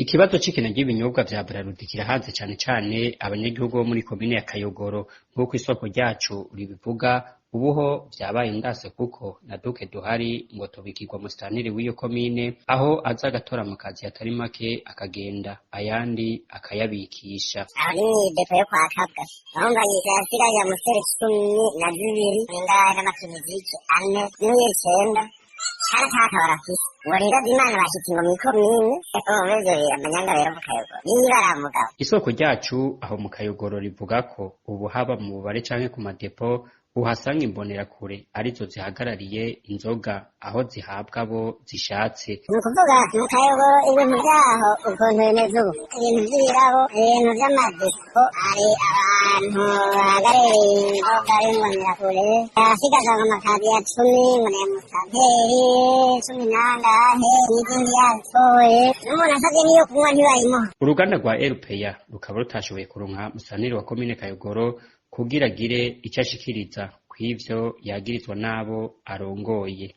Ikibazo c'ikena ry'ibinyobwa vya Brarudi kirahanze cane cane abanyagihugu bo muri komine ya Kayogoro, nk'uko isoko ryacu ribivuga. Ubuho vyabaye ndase kuko na duke duhari ngo tubikirwa musitanteri w'iyo komine, aho aza agatora mu kazi atari make akagenda ayandi akayabikisha. Aho ni mw'idepo yo kwa Kabwa. Urumva yasigaye amuseri 12 n'ingahe n'amakiniziki ane n'iyicenda carakaka barafise ngo rero Imana bashitse ngo mw'ikomine. Urumva ivyo amanyanga rero mu Kayogoro nibara mugabo. Isoko ryacu aho mu Kayogoro rivuga ko ubu haba mu bubare canke ku madepo uhasanga imbonerakure arizo zihagarariye inzoga, aho zihabwa abo zishatse. Ni ukuvuga mu Kayogoro ibintu vyaho ukuntu bimeze ubu, ibintu vy'ibirabo, ibintu vy'amadepo, hari abantu bahagarariye inzoga b'imbonerakure, abasigaza ngo amakaziye ya 10 ngo ni musanteri cumi n'angahe n'izindi yazitoye, n'umuntu asavye n'iyo kunywa ntibayimuha. Uruganda rwa RPA rukaba rutashoboye kuronka musanteri wa komine Kayogoro kugira agire ico ashikiriza kw'ivyo yagirizwa n'abo arongoye.